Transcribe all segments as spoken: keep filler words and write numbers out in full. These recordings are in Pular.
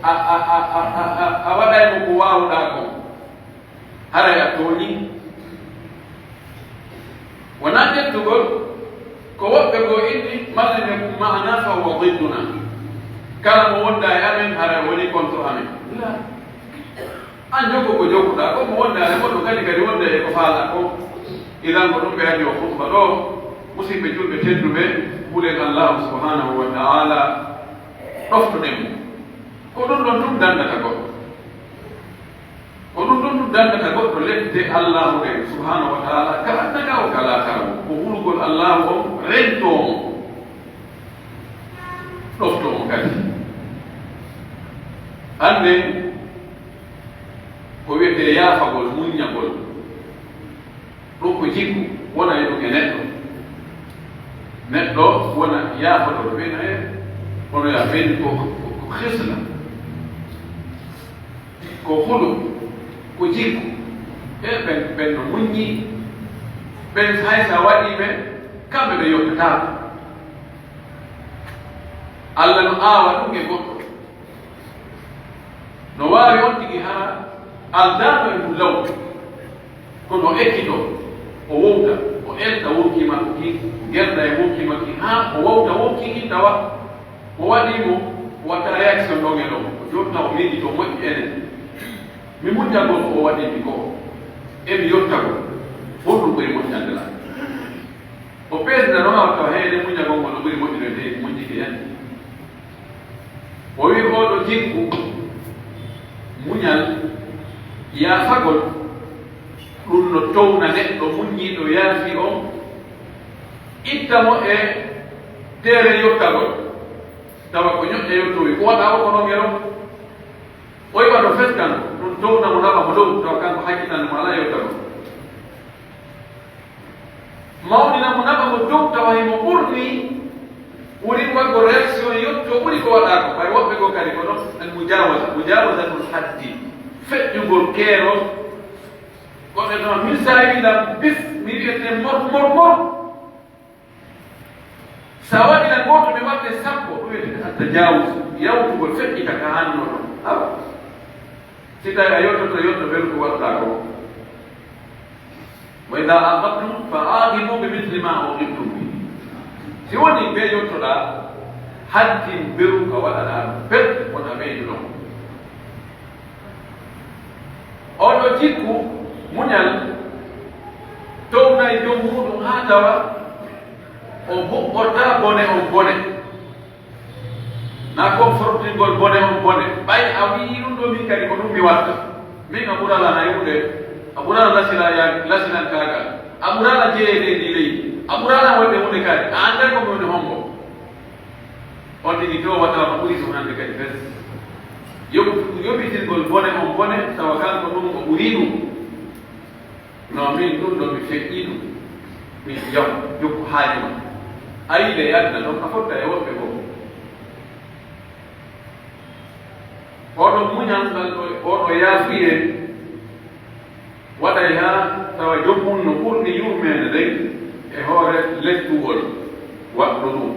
a, a, a, a, a, a, a waɗay mo ko waawuɗaa kon, haray a tooñii. Wonaa ƴettugol ko woɓɓe goo inni, malla ne maana fa huwa didduna. Kala mo wondaa e amen, haray woni contre amen. La. An jokku ko jokkuɗaa, ko mo wondaale goɗɗo kadi, kadi wonde e ko faalaa ko. Idan ko ɗum ɓe addi o khutba ɗoo, musidɓe julɓe tedduɓe, hulen Allahu subhanahu wa ta'ala, ɗoftoɗen mo. Ko ɗum ɗon ɗum dandata goɗɗo. Ko ɗum ɗon ɗum dandata goɗɗo lepte Allahu ɗen subhanahu wa ta'ala, ka aduna ka o ka laakara mo. Ko hulugol Allahu on rentoo mo, ɗoftoo mo kadi. Annden ko wi'etee yaafagol, muññagol. Ɗum ko jikku, wona e ɗum e neɗɗo. Neɗɗo wona yaafoto, ɓen e, kono ya ɓen ko, ko, ko hisla. Ko hulu, ko jikku. E ɓen, ɓen no muññi, ɓen hay sa waɗii ɓe, kamɓe ɓe yottataako. Alla no aawa ɗum e goɗɗo. No waawi on tigi hara aldaano e ɗum law, kono o ekkitoo, o wowta, o elta wonkii makko kin, o gerda e wonkii makko kin, haa o wowta wonkii kin tawa o waɗii mo, o watta réaction ɗon e ɗon, o jotta o miijitoo moƴƴi enen. Mi muññagol ko o waɗii mi ko, e mi yottagol, honɗum ɓuri moƴƴande lan? O peesina ɗon, a tawa heyre muññagol ngol no ɓuri moƴƴude de muññike yan. O wi'i, oo ɗoo jikku, muñal, yaafagol, ɗum no towna neɗɗo muññiiɗo yaafii on, itta mo e teere yottagol, tawa ko ñoƴƴa yottowii, ko waɗaa o ko non e non. O yi'a ɗo fes kan, ɗum towna mo naɓa mo dow, tawa kanko hakkitande mo alaa yottagol. Mawnina mo naɓa mo dow, tawa himo ɓurni, ɓuri waɗgo réaction yotto ɓuri ko waɗaa ko. Ɓay woɓɓe goo kadi ko ɗon, al mujawaza, mujawazatul haddi, feƴƴugol keerol. Ko ɓe ɗon, min sa wi'i lan bis, mi wi'ete mor, mor, mor. Sa waɗi lan gooto, mi waɗde sappo, ɗum wiyetee at-tajawuz, yawtugol feƴƴita ka haanunoo ɗon. Awa. Si tawi a yottoto yotto beru ko waɗuɗaa ko. Wa idha aqabtum fa aqibu bi mithli ma uqibtum bi. Si woni ɓe yottoɗaa, haddin beru ka waɗaɗaa ɗum. Bet wona ɓeydu ɗon. Oo ɗoo jikku, muñal, townay jom muuɗum haa tawa o huɓɓortaa bone on bone. Na kon fortingol bone on bone. Ɓay a wi'i ɗum ɗoo, min kadi ko ɗum mi watta. Min a ɓuraa lan haybude, a ɓuraa lan lasira ya-, lasiran kaagal. A ɓuraa lan jeyeede e ndii leydi. A ɓuraa lan waɗde huunde kadi. A annday ko mi woni hombo. On tigi towata no ɓuri ɗum hannde kadi fes. Yoɓu-, yoɓitirgol bone on bone, tawa kanko ɗum o ɓurii ɗum. No min ɗum ɗo mi feƴƴii ɗum. Min jam, jokku haaju ma. A yiɗe yadna ɗon, a fotta e woɓɓe goo. Oɗo muñal ngal ɗo, oɗo yaafuyee, waɗay haa tawa joom mum no ɓurni yurmeende nden e hoore lettugol waɗɗo ɗum.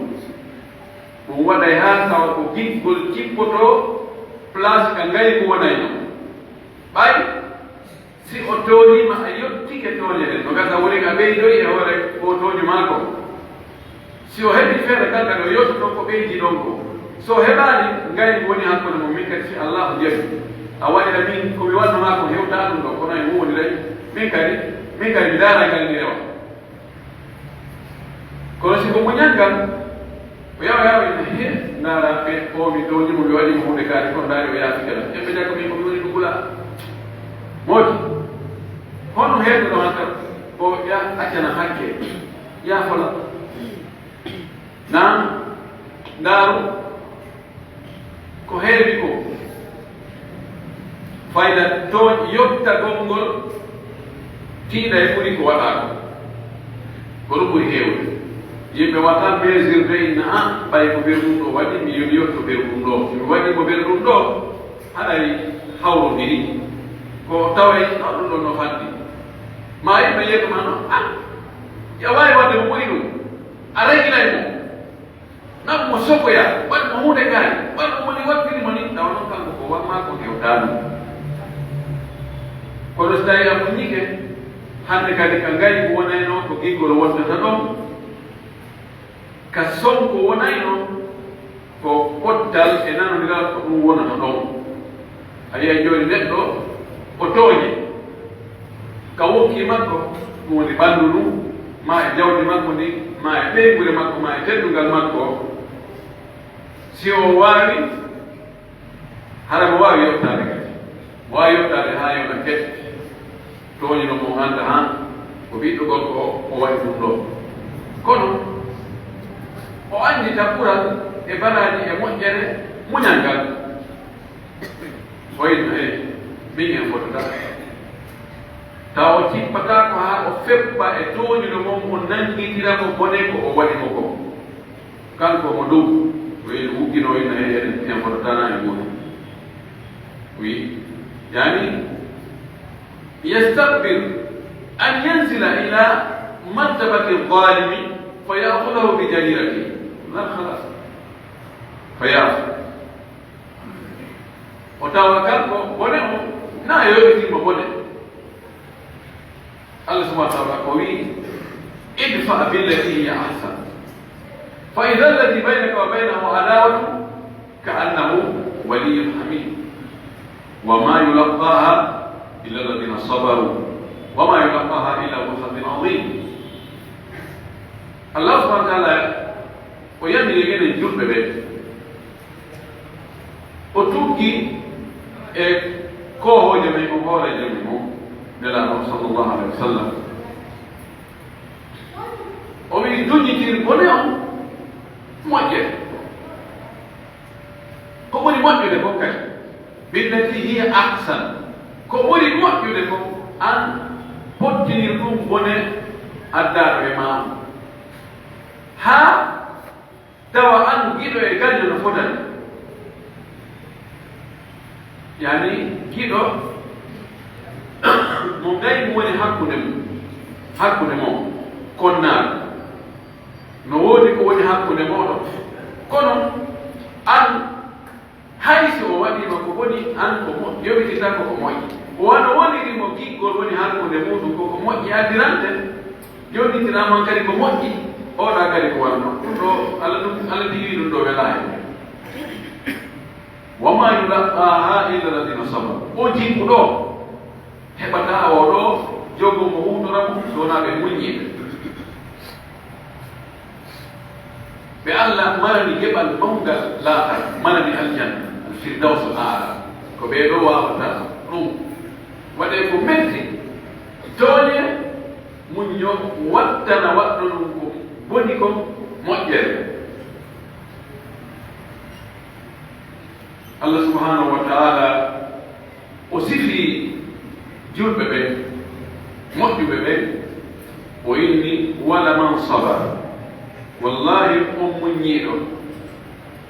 Ɗum waɗay haa tawa ko giggol cippotoo place ka ngaygu wonayno. Ɓay si o tooñiima, a yottike tooñe ɗen, no gasa woni ka ɓeydoyi e hoore ko tooñu maa kon. Si o heɓii feere kan kadi, o yottoto ko ɓeydii ɗon ko. So o heɓaali, ngaygu woni hakkunde mum, min kadi si Allaahu jaɓi. A waɗira min ko mi wannu maa ko hewtaa ɗum ɗoo, kono en wowondiray. Min kadi, min kadi mi daaray ngal mi rewa. Kono si ko muñal ngal, o yawa yawa ina he, ndaara ɓe, o mi tooñi mo, mi waɗi mo huunde kaari, kono ndaari o yaafi kala. Ƴeɓɓe jaggo min ko mi woni ɗum wula. Moodi, hono heewde ɗo hannde, o ya accana hakke, yaafola. Naam, ndaaru, ko heewi ko, fayda tooñ yottagol ngol, tiiɗa e ɓuri ko waɗaa ko. Ko ɗum ɓuri heewde. Yimɓe wata mesirde inna, "Ah, ɓay ko ɓerɗum ɗo waɗi, mi yoni yotto ɓerɗum ɗo. Si mi waɗi ko ɓerɗum ɗo, haɗay hawrondiri." Ko taway, "Ah, ɗum ɗon no faddi." Ma yimɓe yeeto ma no, "Ah, ya waawi waɗde ko ɓuri ɗum." A reginay mo. Nan mo sokoya, waɗ mo huunde kaari, waɗ mo woni wattiri mo ni, tawa non kanko ko Kono so tawii a muññike, hannde kadi ka ngaybu wonayno ko giggol wontata ɗon, ka sonko wonayno ko pottal e nanondiral ko ɗum wonata ɗon. A yi'ay jooni neɗɗo o tooñe, ka wonki makko, ɗum woni ɓanndu ndun, maa e jawdi makko ndin, maa e ɓeynguure makko, maa e teddungal makko, si o waawi, hara mo waawi yottaade kadi. Mo waawi yottaade haa yona keɓ. Tooñino mo annda han ko ɓiɗɗo gorko o, o waɗi ɗum ɗoo. Kono o anndita ɓural e baraaji e moƴƴere muñal ngal. O inno, "Hey, min en fotata." Tawa o tippataa ko haa o feppa e tooñuɗo mon, o nanngitira mo bone ko o waɗi mo kon. Kanko mo dow, o yehi wugginoo ina e en, en hoto tanaa e muuɗum. Oui. Yani, yastakbir an yanzila ila martabati zalimi fa ya'khudhahu bi jarirati. Na khalas. Fa ya'fu. O tawa kanko bone o, na yoɓitimo bone. Allah subhanahu wa ta'ala ko wi'i, "Idfa billati hiya ahsan. Fa idha alladhi baynaka wa baynahu adawatun ka'annahu waliyyun hamim. Wa ma yulaqqaha illa alladhina sabaru. Wa ma yulaqqaha illa dhu hazzin azim." Allah subhanahu wa ta'ala o yamiri enen julɓe ɓe. O tuggi e koohoojo men, o hooreejo men o, Nelaaɗo sallallahu alaihi wa sallam. O wi'i, "Duñitir bone on moƴƴere." Ko ɓuri moƴƴude kon kadi, "Billati hiya ahsan." Ko ɓuri moƴƴude kon, an pottinir ɗum bone addaaɗo e maa on. Haa tawa an giɗo e gaño no fotani. Yani, giɗo mo ngaybu woni hakkunde mum, hakkunde mon, konnaaɗo. No woodi ko woni hakkunde mooɗon. Kono an, hay si o waɗiima ko boni, an ko mo-, yowititaa ko ko moƴƴi. Wano woniri mo giggol woni hakkunde muuɗum ko ko moƴƴi addirante, yowitiraama kadi ko moƴƴi, oɗa kadi ko wanno. Ɗum ɗo, Alla ɗum, Alla tigi wi ɗum ɗo welaa hen. "Wa ma yulaqqaha illa alladhina sabaru." O jikku ɗo, heɓataa o ɗo jogo mo huutora mo, so wonaa ɓe muññiiɓe. Ɓe Alla marani geɓal mawngal laakhara, marani aljanna, al firdaws al aala. Ko ɓee ɗo waawata ɗum. Waɗee ko metti, tooñee, muñño, wattana waɗɗo ɗum ko boni kon moƴƴere. Allah subhanahu wa ta'ala o sifii julɓe ɓen, moƴƴuɓe ɓen, o inni, "Wala man sabar." Wallahi, on muññiiɗo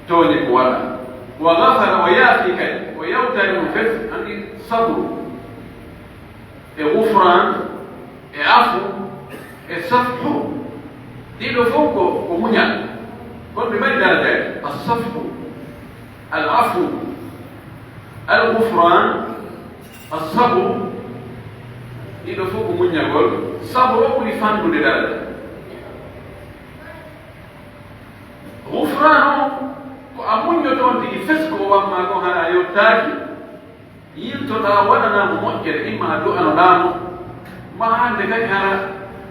tooñe ko waɗa. "Wa ghafara", o yaafi kadi, o yawtani mo fes, anndi sabru. E ghufran, e afu, e safhu, ɗiɗo fof ko, ko muñal. Kono ɓe mari darajaaji. As-safhu, al-afu, al-ghufran, as-sabr, ɗiɗo fof ko muññagol. Sabr o ɓuri fanɗude daraja. Ghufran o, ko a muññoto on tigi fes ko o wammaa kon, hara a yottaaki. Yiltoɗaa, waɗanaa mo moƴƴere, imma a du'anoɗaa mo, maa hannde kadi hara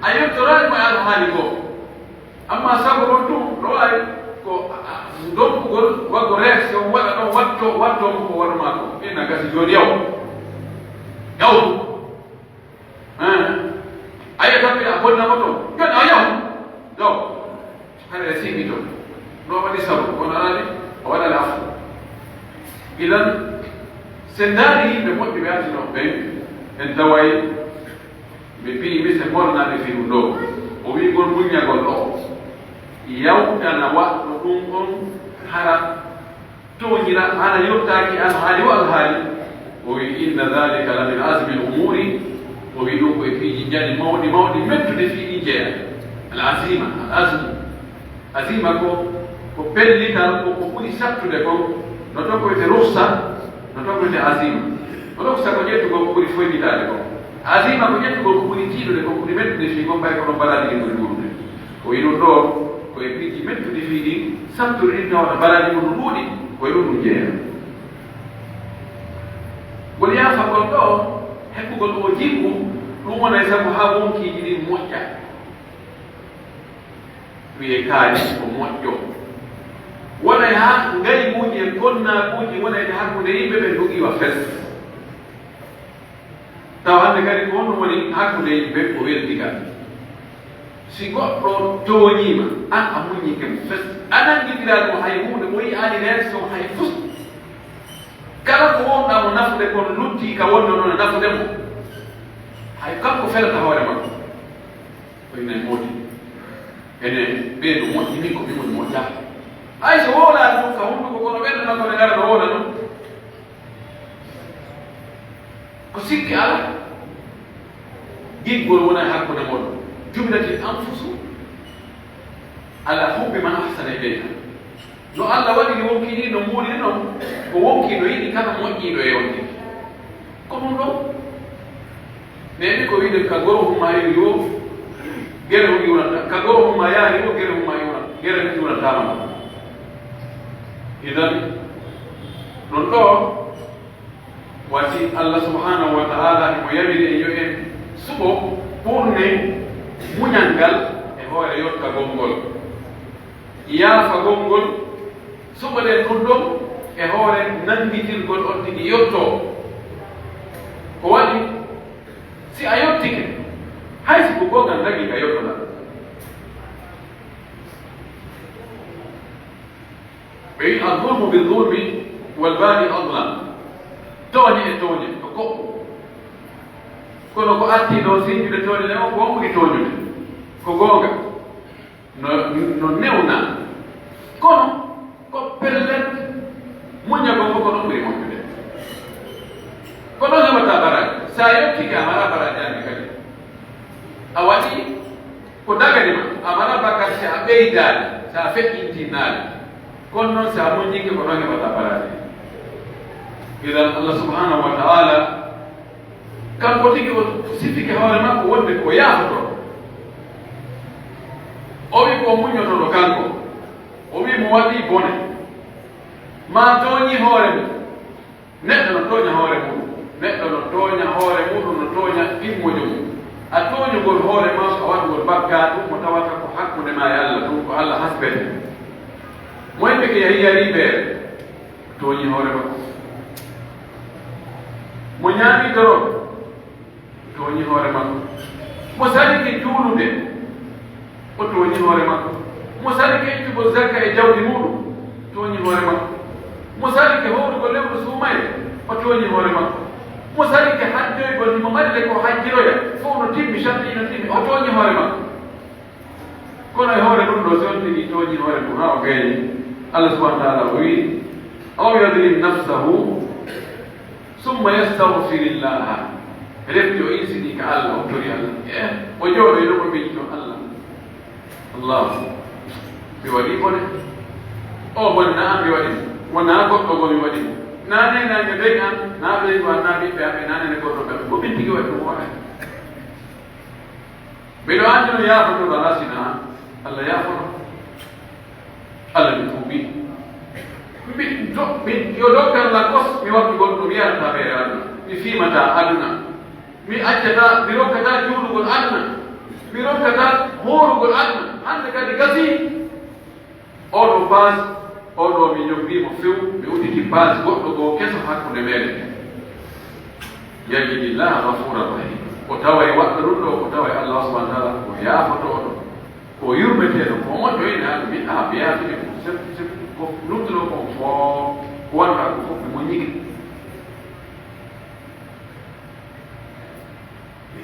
a yottoraali mo e alhaali goo. Amma sabu on tun, no waawi ko, a, a, donkugol, waɗgo réaction, waɗa ɗon, wattoo, wattoo mo ko waɗumaa ko. Ina gasi jooni yaw. Yaw. Hein? A yi'ata ɓe a bonna mo ton. Jooni a yaw. Yaw. Hara e siimi ton. No waɗi sabu, kono alaa ni, a waɗa le afu. Idan, si en ndaari yimɓe moƴƴuɓe artinooɓe ɓen, en taway ɓe piyi mise mornaade fii ɗum ɗoo. O wi'ugol muññagol ɗoo, yawtana waɗɗo ɗum on hara tooñira, hara yottaaki alhaali o alhaali. O wi'i, "Inna dhalika la min azmi al-umuri." O wi'i, "Ɗum ko e piiji jaɗi mawɗi, mawɗi mettude fii ɗin jeyaa." Al-azima, al-azmu. Azima ko, ko pellital, ko, ko ɓuri sattude kon. No to ko wi'ete rukhsa, No toɓɓete azima. Onon ko sago ƴettugol ko ɓuri foynitaade kon. Azima ko ƴettugol ko ɓuri tiiɗude, ko ɓuri mettude fii kon, ɓay ko ɗon balaaji ɗin ɓuri ɗuuɗude. Ko e ɗun ɗoo, ko e piiji mettuɗi fii ɗin, satturu ɗin tawa no balaaji mun no ɗuuɗi, ko e ɗun ɗun jeyaa. Ngol yaafagol ɗoo, heɓugol oo jikku, ɗun wonay sabu haa wonkiiji ɗin moƴƴa. Wi'ee kaalis ko moƴƴo. Wonay haa ngaybuuji e konnaaguuji wonayɗi hakkunde yimɓe ɓen ɗun iwa fes. Tawa hannde kadi ko honɗun woni hakkunde yimɓe ɓen ko weldi kan. Si goɗɗo tooñii ma, an a muññike mo fes, a nanngitiraa ɗun hay huunde, o yi'aali réaction hay fus. Kala ko wowluɗaa mo nafude kon luttii ka wonde non e nafude mo. Hay kanko felata hoore makko. Ko ina e moodi. Ene ɓee no moƴƴi, min ko min woni moƴƴaa. Hay so wowlaali ɗun ka hunduko, kono ɓernde makko nde ngara no wowla ɗun. Ko sikke alaa. Giggol wona hakkunde mon. Jubilatil anfusu ala hubbi man ahsana ilayha. No Alla waɗiri wonkiiji no muuliri non, ko wonkiiɗo yiɗi kala moƴƴiiɗo e on tigi. Ko ɗun ɗon. Neeɓi ko wiide ka goro huma iri wo, gere hum iwranta. Ka goro huma yaari wo, gere huma iwranta. Gere hum iwrantaama non. Idan, ɗun ɗoo, wati Alla subhanahu wa ta'ala himo yamiri en yo en suɓo ɓurnde muñal ngal e hoore yottagol ngol. Yaafagol ngol, suɓoɗen ɗun ɗon e hoore nanngitirgol on tigi yottoo. Ko waɗi, si a yottike, hay si ko goonga ndagii ka yottoɗaa. Ɓe wi'i, "Al-zulmu bi-zulmi wal baadi azlam." Tooñe e tooñe, ko koɓɓo. Kono ko artii ɗoo sinjude tooñe ɗen on, ko on ɓuri tooñude. Ko goonga. No, no newnaa. Kono, ko pellet, muññagol ko, ko ɗon ɓuri moƴƴude. Ko ɗon heɓataa baraaji. Si a yottike, a maraa baraaji hannde kadi. A waɗi ko dagani ma, a maraa bakkaat si a ɓeydaali, si a feƴƴintinaali. Kono non, si a muññike, ko ɗon heɓataa baraaji. Idan, Allah subhanahu wa ta'ala, kanko tigi o sifike hoore makko wonde ko yaafotoo. O wi'i ko muññotooɗo kanko. O wi'i mo waɗii bone. Maa tooñii hoore mum. Neɗɗo no tooña hoore mum. Neɗɗo no tooña hoore mum, no tooña ɗimmojo mum. A tooñugol hoore maa, a waɗugol bakkaatu mo tawata ko hakkunde maa e Allah, ɗum ko Allah hasbete. Mo yimɓe ke yahi yarii beere. Tooñi hoore makko. Mo ñaami dorog, tooñi hoore makko. Mo salike juulude, o tooñi hoore makko. Mo salike ittugol zakka e jawdi muuɗum, tooñi hoore makko. Mo salike hoorugol lewru suumayee, o tooñi hoore makko. Mo salike hajjoygol, himo mari le ko hajjiroya, fow no timmi, sharɗi no timmi, o tooñi hoore makko. Kono e hoore ɗum ɗoo, si on tigi tooñii hoore mum haa o gayni, Allah subhanahu wa ta'ala o wi'i, "Aw yadlim nafsahu summa yastaghfirillaha." Refti o insinii ka Allah, o tori Allah. Eh, o jooɗoyno o miijito Allah. Allah, mi waɗii bone. O bone naa an mi waɗi mo. Wonaa goɗɗo goo mi waɗi mo. Naa neenaajo ley an, naa ɓeyngu an, naa ɓiɓɓe amen, naa neene goɗɗo ɓe. Ko min tigi waɗi ɗum hoore. Miɗo anndi no yaafoto, alaa sinaa Allah yaafoto. Allah mi tuubi. Mi do-, mi, yo dokkal la kos, mi waɗtugol ɗum yarata ɓe aduna. Mi fiimata aduna. Mi accata, mi rokkata juulugol aduna. Mi rokkata hoorugol aduna. Hannde kadi gasii. Oo ɗoo paas, oo ɗoo mi ñobbii mo few, mi udditi paas goɗɗo goo keso hakkunde meeɗen. Yajidillaha ghafuuran rahiima. O taway waɗɗo ɗum ɗoo, o taway Allah subhanahu wa ta'ala ko yaafotooɗo, ko yurmeteeɗo, ko moƴƴo ina an mi, a, mi yaafike ko sef, sef, ko nuttuɗo ko fof, ko wonɗaa ko fof mi moññike.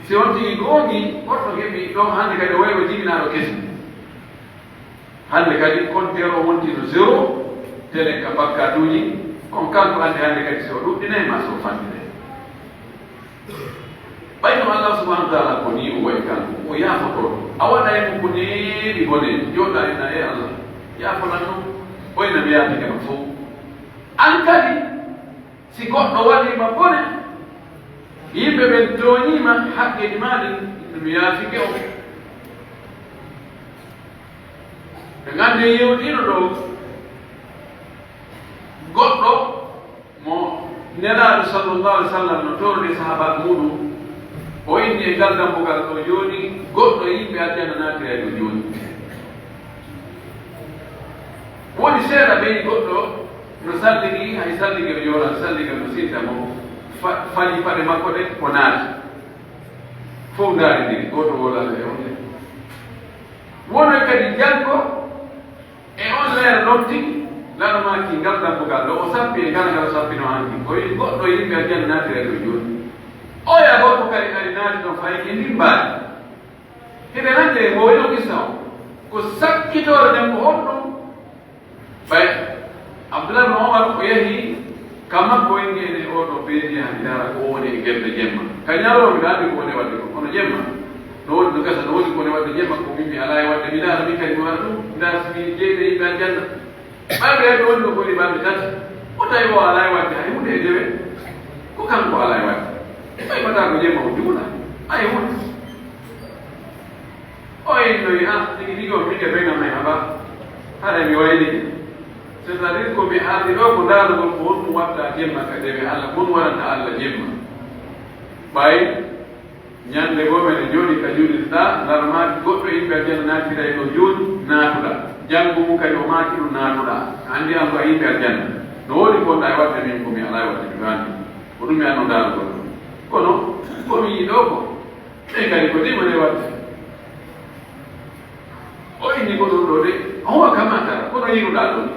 Si on tigi goongi, goɗɗo heɓi ɗon hannde kadi o wayi o jibinaaɗo keso. Hannde kadi, compteur o wonti no zéro, telen ka bakkaatuuji, kono kanko anndi hannde kadi si o ɗuɗɗinay maa si o fanɗinay. Ɓay no Allah subhanahu wa ta'ala ko nii o wayi kanko, o yaafotooɗo. A waɗay mo ko neeɓi bone, jooɗaa ina, "Ee Allah, yaafolan no, o ina mi yaafike ma fow." An kadi, Si goɗɗo waɗii ma bone, yimɓe ɓen tooñii ma haqqeeji maa ɗin, mi yaafike on. Ɓe nganndi yewtiino ɗoo goɗɗo mo Nelaaɗo sallallahu alaihi wasallam no torri sahaabaaɓe muuɗum, o inni e ngal dambugal ɗoo jooni, goɗɗo e yimɓe aljanna naatiray ɗoo jooni. Woni seeɗa ɓe yi'i goɗɗo no salligi, hay sallige o yoolan, sallige o no sinta mo, fa-, fali paɗe makko ɗen, o naati. Fow ndaarindiri, gooto wowlata e on ɗen. Wonay kadi janngo, e on leer lomti, lana maaki ngal dambugal ɗoo, o sappi e ngal, ngal o sappinoo hanki. O yi'i goɗɗo e yimɓe aljanna naatira e ɗoo jooni. Oya gorko kadi ari naati ɗon fayke ndin mbaadi. Hiɗen anndi e ngoo yo qissa o. Ko sakkitoore nden ko honɗum? Ɓay Abdullah ibn Umar o yahi ka makko, o inni ene oo ɗoo beedi haa mi ndaara ko woni e gerde jemma. Ka ñalawma miɗo anndi ko woni e waɗde kon, kono jemma no woodi no gasa, no woodi ko woni e waɗde jemma, ko min mi alaa e waɗde, mi ndaara min kadi mi waɗa ɗum, mi ndaara si mi jeyde yimɓe aljanna. Ɓay ɓe ɓe woni ɗo ko woni balɗe tati, o tawi o alaa e waɗde hay huunde e dewe, ko kanko alaa e waɗde. Ɓay mbaɗaa ko jemma o juula, hay huunde. O innoyi, ah, tigi tigi on, min e ɓeynam e haɓa, haɗa mi waylike. C'est-à-dire ko mi ardi ɗoo ko ndaarugol ko honɗum watta jemma ka dewe Alla, ko honɗum waɗanta Alla jemma. Ɓay ñande goo meɗen jooɗii ka juulirɗaa, ndarmaaki goɗɗo yimɓe aljanna naatiray ɗoo jooni, naatuɗaa. Janngo mun kadi o maaki ɗum, naatuɗaa. A anndi an ko a yimɓe aljanna. No woodi ko wonɗaa e waɗde min ko mi alaa e waɗde mi ɗo anndi. Ko ɗum mi annoo ndaarugol ɗum. Kono ko mi yi'i ɗoo ko, ɓen kadi ko ɗi woni e waɗde. O inni ko ɗum ɗoo de, huwa kama tara, kono yi'uɗaa ɗoo ni.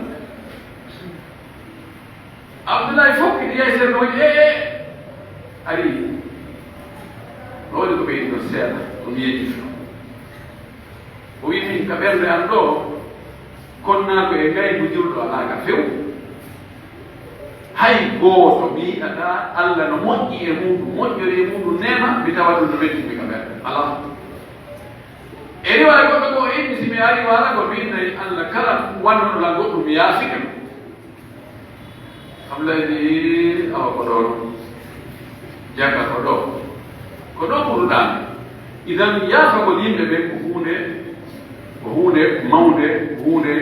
Abdullahi fokkiti yahi sere no wi'i, "Ee, ee, ari." No waɗi ko ɓeydi ɗon seeɗa, o mi yejjiti ɗon. O wi'i, "Min ka ɓernde an ɗoo, konnaaɗo e ngaybu julɗo alaa ka few. Hay gooto mi yi'ataa Alla no moƴƴi e muuɗum, moƴƴori e muuɗum neema, mi tawa ɗum no metti mi ka ɓernde. Alaa." E riwaaya goɗɗo ko o inni, "Si mi arii waala ko mi innay Alla kala wannuɗo lan goɗɗum mi yaafike mo." Abdullahi wi'i, "Awa ko ɗoo, jaka ko ɗoo, ko ɗoo ɓuruɗaa mi." Idan yaafagol yimɓe ɓen ko huunde, ko huunde mawnde, ko huunde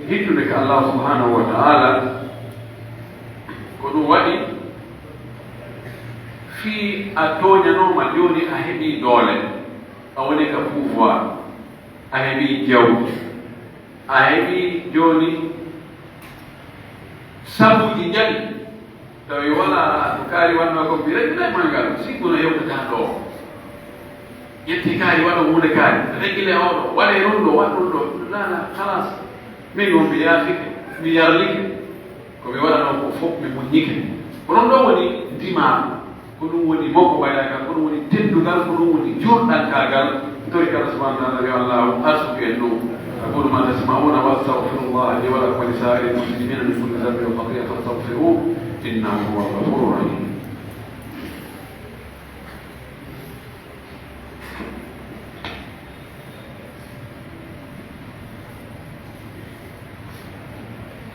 hittunde ka Allah subhanahu wa ta'ala. Ko ɗum waɗi fii a tooñanooma jooni a heɓii doole, a woni ka pouvoir, a heɓii jawdi, a heɓii jooni sabuuji njaɓi, tawi walaa no kaari wannoo kon, mi régilay ma ngal, si kono yewtataa ɗoo. Ƴetti kaari, waɗa huunde kaari, régilay oo ɗoo, waɗee ɗum ɗoo, waɗ ɗum ɗoo. Laa, laa, khalas, min on mi yaafike, mi yarlike. Ko mi waɗanoo ko fof mi muññike. Ko ɗum ɗoo woni ndimaagu, ko ɗum woni mokko ɓaylaaka, ko ɗum woni teddungal, ko ɗum woni juurɗankaagal. Mi tori Allah subhanahu wa ta'ala yo Allah arsuku en ɗum. أقول ما تسمعون وأستغفر الله لي ولكم ولسائر المسلمين من كل ذنب وخطيئة فاستغفروه إنه هو الغفور الرحيم.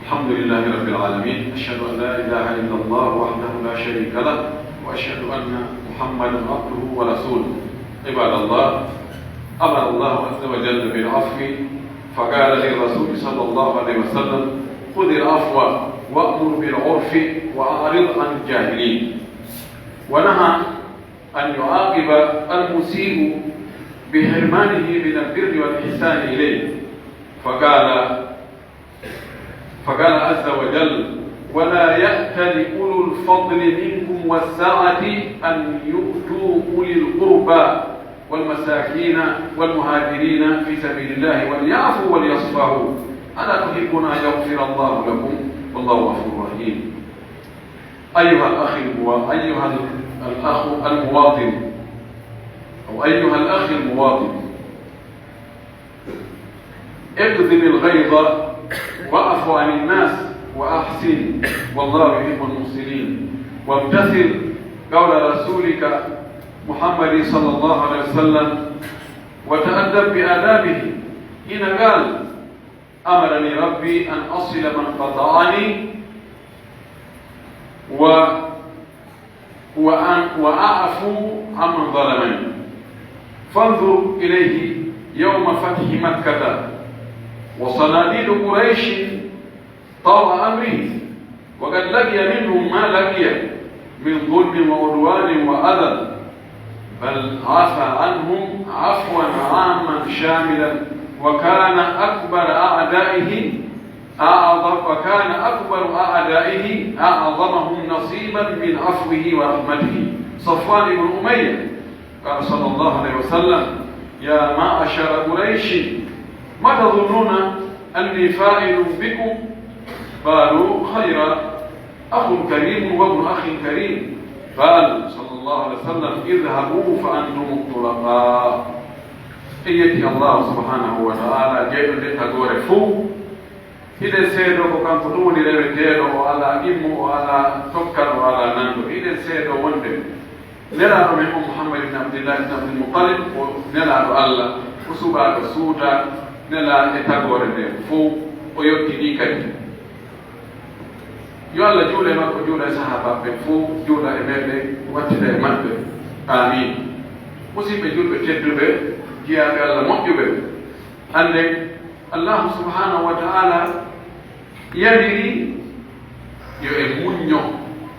الحمد لله رب العالمين. أشهد أن لا إله إلا الله وحده لا شريك له، وأشهد أن محمدا عبده ورسوله. عباد الله، أمر الله عز وجل بالعفو، فقال للرسول صلى الله عليه وسلم: "خذ العفو وأمر بالعرف وأعرض عن الجاهلين." ونهى أن يعاقب المسيء بحرمانه من البر والإحسان إليه، فقال، فقال عز وجل: "ولا يأتل أولو الفضل منكم والسعة أن يؤتوا أولي القربى والمساكين والمهاجرين في سبيل الله وليعفوا وليصفحوا، ألا تحبون أن يغفر الله لكم والله غفور رحيم." أيها الأخ الموا-، أيها الأخ المواطن، أو أيها الأخ المواطن، اكظم الغيظ واعف عن الناس وأحسن، والله يحب المحسنين، وامتثل قول رسولك محمد صلى الله عليه وسلم، وتأدب بآدابه حين قال: "أمرني ربي أن أصل من قطعني و-، وأن-، وأعفو عمن ظلمني. فانظر إليه يوم فتح مكة وصناديد قريش طوع أمره، وقد لقي منهم ما لقي من ظلم وعدوان وأذى، بل عفا عنهم عفوا عاما شاملا، وكان أكبر أعدائه أعظم، وكان أكبر أعدائه أعظمهم نصيبا من عفوه ورحمته، صفوان بن أمية. قال صلى الله عليه وسلم: يا معشر قريش، ما تظنون أني فاعل بكم؟ قالوا: خيرا، أخ كريم وابن أخ كريم. قال صلى الله عليه وسلم: اذهبوا فأنتم الطلقاء. En yetti Allahu subhanahu wa ta'ala, jeyɗo nde tagoore fow. Hiɗen seedoo ko kanko tun woni reweteeɗo, o alaa ɗimmo, o alaa tokkal, o alaa nanndo. Hiɗen seedoo wonde Nelaaɗo men on, Muhammad ibn Abdillah ibn Abdul Muttalib, ko Nelaaɗo Allah, ko suɓaaɗo suutaa, nelaaɗo e tagoore nde fow, o yottinii kadi. Yo Allah juulu e makko, juula e sahaabaaɓe ɓen fow, juula e meɗen, wattida e maɓɓe. Aamiin. Musidɓe julɓe tedduɓe, jiyaaɓe Allah moƴƴuɓe, annden Allahu subhanahu wa ta'ala yamiri yo en muñño,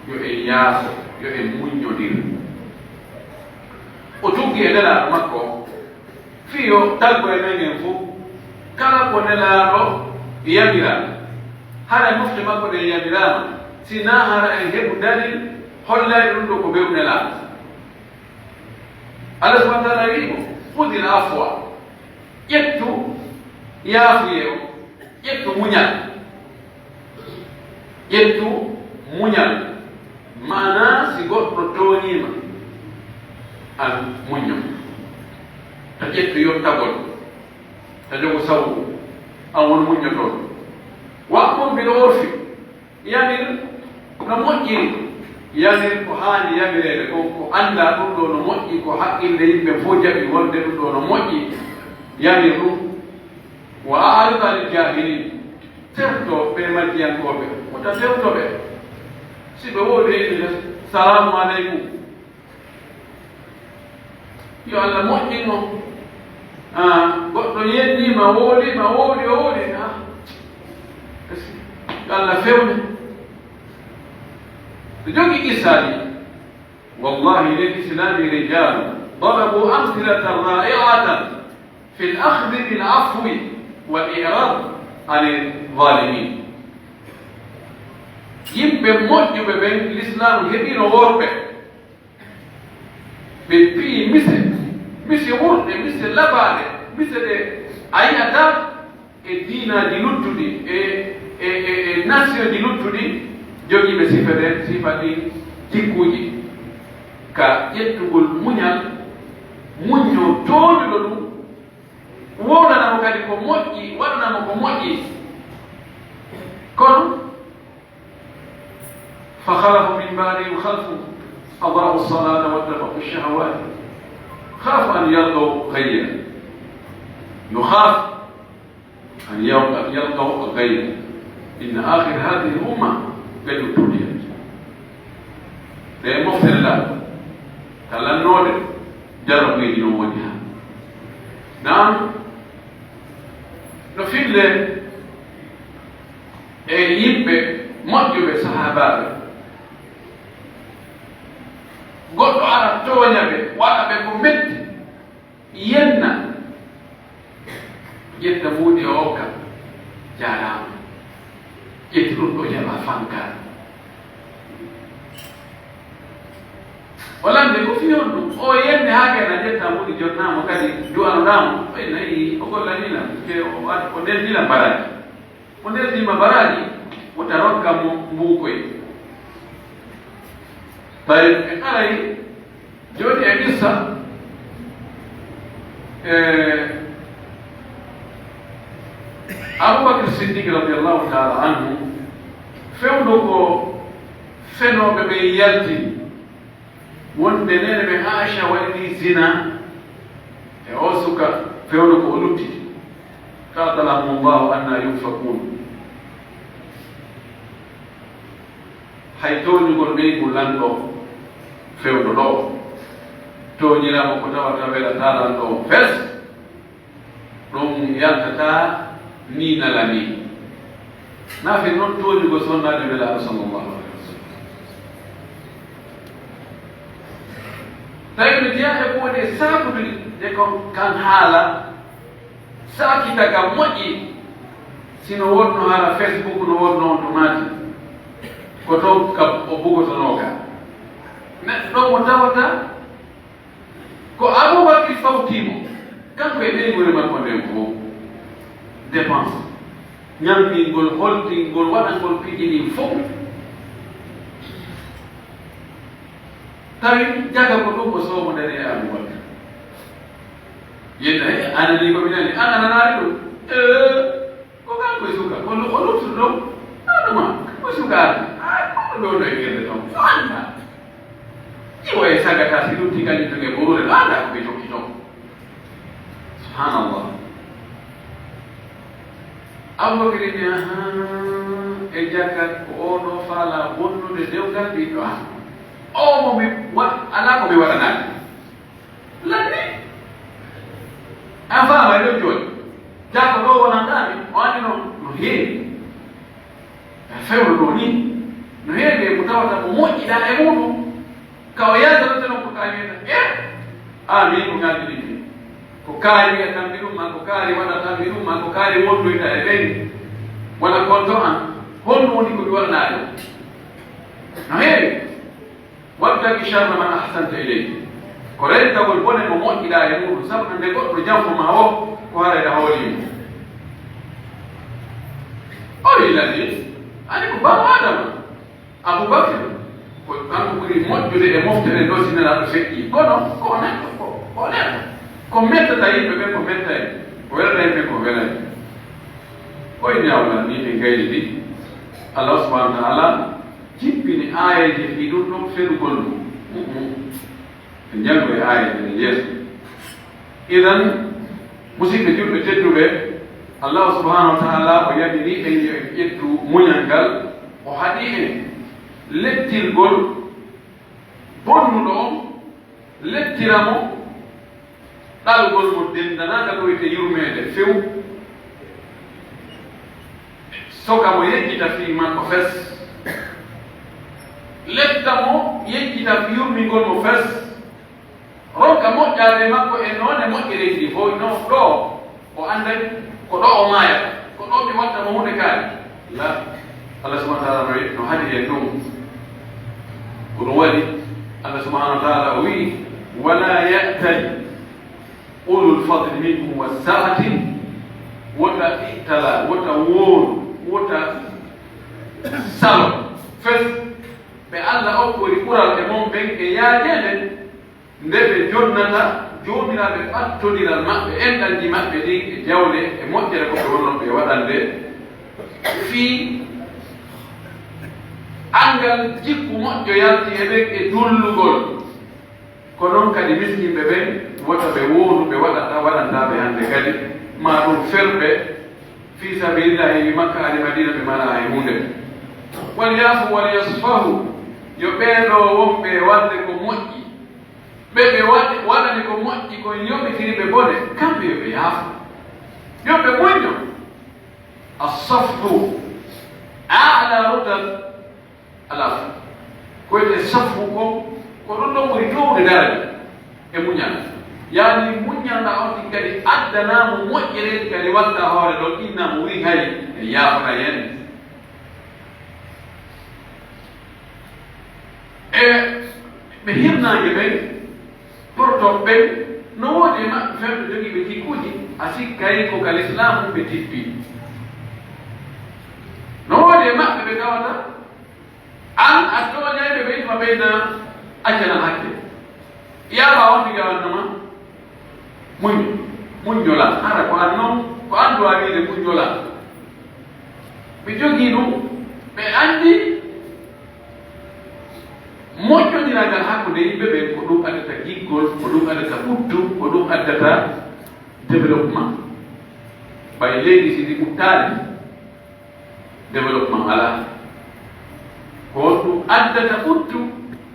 yo en yaafo, yo en muññondir. O tuggi e Nelaaɗo makko fii yo taggo e men en fow kala ko Nelaaɗo yamira. Hara mofte makko ɗen yamiraama, si naa hara en heɓu dalil hollayɗo ɗum ɗo ko bew Nelaaɗo. Allah subhanahu wa ta'ala wi'i mo: "Khudhil afwa." Ƴettu yaafuyee on, ƴettu muñal. Ƴettu muñal. Maanaa, si goɗɗo tooñii ma, an muñño. Ta ƴettu yottagol, ta jogo sawru, an won muññotooɗo. Wa'mur bil urfi, yamir no moƴƴiri. Yamir ko haani yamireede kon, ko anndaa ɗum ɗoo no moƴƴi, ko haqqille yimɓe fow jaɓi wonde ɗum ɗoo no moƴƴi, yamir ɗum. Wa a'rid anil jaahiliin, tewto ɓee majjiyankooɓe, wota tewto ɓe. Si ɓe woodi e ɓe, "Salaamu aleykum." Yo Allah moƴƴin on. Ah, goɗɗo yennii ma, woolii ma, wooli, o wooli. Ah, yo Allah fewne. Ɓe jogi qissaaji. Wallahi, lil islami rijalun darabu amsilatan ra'i'atan fil akhdi bil afwi wal i'rad anil zalimin. Yimɓe moƴƴuɓe ɓen, Lislaamu heɓino worɓe. Ɓe piyi mise, mise wurɗe, mise labaaɗe, mise ɗe a yi'ataa e diinaaji luttuɗi, e, e, e, e nasiyoji luttuɗi, jogiiɓe sifa ɗen, sifa ɗin jikkuuji, ka ƴettugol muñal, muñño tooñuɗo ɗum, wowlana mo kadi ko moƴƴi, waɗana mo ko moƴƴi. Kono, فخلف من بعدهم خلف أضاعوا الصلاة واتبعوا الشهوات. خاف أن يلقوا غيا. يخاف أن يلق-، يلقوا غيا. إن آخر هذه الأمة قد ابتليت. Ɗee mofte Nelaaɗo, ka lannoode, jarrabuuji no woodi haa. Naam, no fillee e yimɓe moƴƴuɓe, sahaabaaɓe, goɗɗo ara tooña ɓe, waɗa ɓe ko metti, yenna, ƴetta buuɗi o okka, jaaraama. Ƴetti ɗum ɗo jaɓa fanka. O lanndi ko fii honɗum? O yenni haa kadi a ƴetta buuɗi jonnaama kadi du'anoɗaamo. Ɓay nayi o gollanii lan, ke o waɗ-, o ndenndi lan baraaji. O ndenndii ma baraaji, wota rokka mo mbuukoy. Tawi en aray jooni e qissa, e, Abubakar Siddiq radiyallahu ta'ala anhu, fewndo ko fenooɓe ɓen yaltini. Wonde neene men Aisha waɗi zina e o suka, fewndo ko o lutti. Qatalahumullahu anna yufakun. Hay tooñugol ɓeyngu lanɗo, Fewndo ɗoo, tooñiraama ko tawata welataa lan ɗoo fes, ɗum yaltataa nii nala nii. Naafiri non tooñugol sonnaade Nelaaɗo sallallahu alaihi wasallam. Tawi no jeyaa e kuuɗe saabuɗe ɗe ko kan haala, saakita ka moƴƴi, si no wonno hara Facebook no wonno on to maati, ko ton ka o bugotonoo ka. Neɗɗo mo tawata ko Abubakri fawtii mo, kanko e ɓeynguure makko nden fow. Dépense, ñammingol, holtingol, waɗangol piiji ɗin fow. Tawi jaka ko ɗum o soomodani e Abubakar. Yedda, he, a nanii ko mi nani, an a nanaali ɗum? Ee, ko kanko e suka, ko lu-, o luttuɗo ɗon. Ɗaɗuma, ko suka arde. Ay, ko ɗo ɗo e gelle ɗon. Fanta. Iwo e sagata si lutti kañum tun e ɓorure, ɗo anndaa ko ɓe tokki ɗon. Subhanallah. Abubakar ni, ahaa, e jaka ko oo ɗoo faalaa bonnude dewgal ɓiɗɗo an. Oo mo mi wa-, alaa ko mi waɗanaade. Lanni. A faamay ɗon jooni. Jaka ɗoo wonanɗaa mi, o anndi non no heewi. A fewndo ɗoo nii, no heewi e ko tawata ko moƴƴiɗaa e muuɗum. Ka o yaltanote non ko kaari wiyata, e? A min ko ngaldi ɗin. Ko kaari wiya tambi ɗum, maa ko kaari waɗa tambi ɗum, maa ko kaari wondoyta e ɓen. Wona konto an, honɗum woni ko mi waɗanaa ɗum? No heewi. Wattaki sharra man ahsanta ilayhi. Ko rentagol bone mo moƴƴiɗaa e muuɗum, sabu nde goɗɗo janfo maa woo, ko haray ɗa hoolii mo. O wi'i lanni, ani ko baawo Adama. Abubakar, ko kanko ɓuri moƴƴude e moftere ndoo si Nelaaɗo feƴƴii. Kono, ko o neɗɗo, ko, ko o neɗɗo. Ko mettata yimɓe ɓen, ko metta en. Ko welata yimɓe, ko wela en. Ko e ñawlan ni ɓe ngayli ɗi. Allah subhanahu wa ta'ala jippini aayeeje fii ɗum ɗon feɗugol ɗum. Mhm. En janngo e aayeeje ɗen yeeso. Idan, musidɓe julɓe tedduɓe, Allah subhanahu wa ta'ala o yamiri en yo en ƴettu muñal ngal, o haɗi en lettirgol bonnuɗo on, lettira mo ɗalgol mo dendanaaka ko wi'etee yurmeende few, soka mo yejjita fii makko fes, letta mo yejjita fii yurmingol mo fes, ronka moƴƴaade makko e noone moƴƴereeji ɗi fow, no ɗoo o annday ko ɗoo o maayata, ko ɗoo mi watta mo huunde kaari. La, Allah subhanahu wa ta'ala no, no haɗi en ɗum. Ko ɗum waɗi, Allah subhanahu wa ta'ala o wi'i, "Wala ya'tali ulul fadli minkum was-sa'ati," wota ittala, wota wooru, wota salo, fes ɓe Allah okkori ɓural e mon ɓen e yaajeende, nde ɓe jonnata joomiraaɓe ɓattondiral maɓɓe, enɗanji maɓɓe ɗin e jawle e moƴƴere ko ɓe wonnoo ɓe waɗande, fii anngal jikku moƴƴo yalti e ɓen e dullugol. Ko non kadi miskinɓe ɓen, wota ɓe wonu ɓe waɗata, waɗanta ɓe hannde kadi, maa ɗum ferɓe fii sabilillahi, wi Makka ari Madina ɓe maraa hay huunde. Wal ya'fu wal yasfahu, yo ɓee ɗoo wonɓe e waɗde ko moƴƴi, ɓe ɓe waɗi, waɗani ko moƴƴi kon yoɓitiri ɓe bone, kamɓe yo ɓe yaafo. Yo ɓe muñño. As-safhu a'la rutab al-'afw. Ko wi'etee safhu kon, ko ɗum ɗon ɓuri toowude daraja e muñal. Yaani muññal ɗaa on tigi kadi addanaa mo moƴƴereeji kadi watta hoore ɗon, inna mo wi hay e yaafana yen. E ɓe hirnaange ɓen, portooɓe ɓen, no woodi e maɓɓe fewɓe jogiiɓe jikkuuji, a sikkay ko ka lislaamu ɓe tippi. No woodi e maɓɓe ɓe tawata, an a tooñay ɓe, ɓe ituma ɓeyna accana hakke. Yaaba on tigi a wannoma, Muñ, muññola. Hara ko an non, ko an duwaa wiide muññola. Ɓe jogii ɗum, ɓe anndi moƴƴondiral ngal hakkunde yimɓe ɓen, ko ɗum addata giggol, ko ɗum addata ɓuttu, ko ɗum addata développement. Ɓay leydi si ndi ɓuttaali, développement alaa. Ko honɗum addata ɓuttu?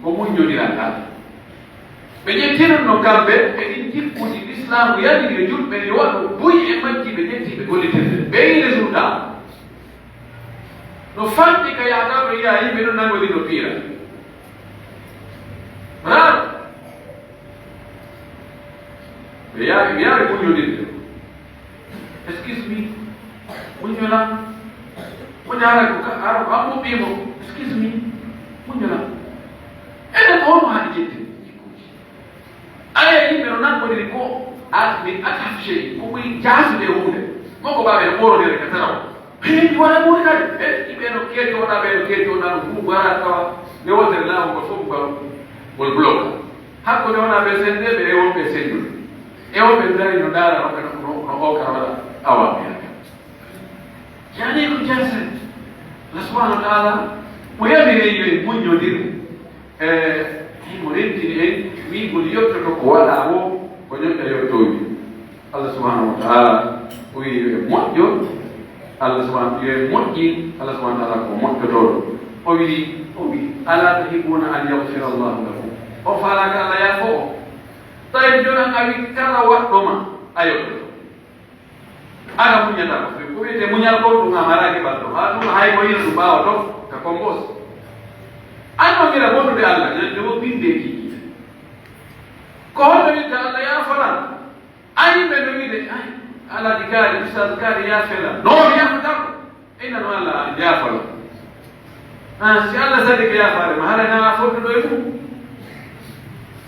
Ko muññondiral ngal. Ɓe ƴettiran no kamɓe e ɗin jikkuuji Lislaamu yamiri yo julɓe yo waɗu, buy e majji ɓe ƴetti ɓe gollitirde. Ɓe yi'i résultat. No fanɗi ka yahata no yi'a yimɓe no nangori no piira. Haa ɓe yaari, ɓe yaari muññondirde. Excuse me. Muññolan. Woni hara ko ka, hara ko an ɓuɓɓii mo. Excuse me. Muññolan. Enen ko honno haɗi ƴettude jikkuuji? Aya yimɓe no nanngondiri ko a, min ataf shay, ko ɓuri jaasude e huunde. Mo ko ɓaaɓe no ɓoorodere ka taraw. Hee, mi wona ɓuri kadi. E, yimɓe no keejoɗa, ɓe no keejoɗa, no huuɓa, tawa nde wontere laawol ngol fof ngol, ngol bloka. Hakkunde wona ɓe sende, ɓe e wonɓe sendude. E wonɓe dari no ndaara no, no, no, no o ka waɗa awa mi haka. Yani ko jansen. Allah subhanahu wa ta'ala, o yamiri en yo en muññondir. E, himo rentini en, wi'ugol yottoto ko waɗaa woo, ko ñoƴƴa yottooji. Allah subhanahu wa ta'ala, o wi'i yo en moƴƴo, Allah subhanahu, yo en moƴƴin, Allah subhanahu wa ta'ala ko moƴƴotooɗo. O wi'i, o wi'i, "Alaa tuhibbuuna an yaghfira Allahu lakum?" On faalaaka Allah yaafoo on? Tawi jonan a wi'i kala waɗɗo ma, a yottoto. An a muñataa ko, ko wi'etee muñal kon, ɗum a maraaki balɗo. Haa ɗum hay ko ina ɗum ɓaawoto ka kombos. An no mira bonnude Allah, ñande wo bindee kiki. Ko honno wi'ata Allah yaaforan? Ay, ɓe no wi'de, ay, Alhaji kaari, Ustaz kaari, yaafela. No, mi yaafataa ko. Ina no Allah yaafala. Ah, si Allah sadi ko yaafaare ma, hara na fodduɗo e mum.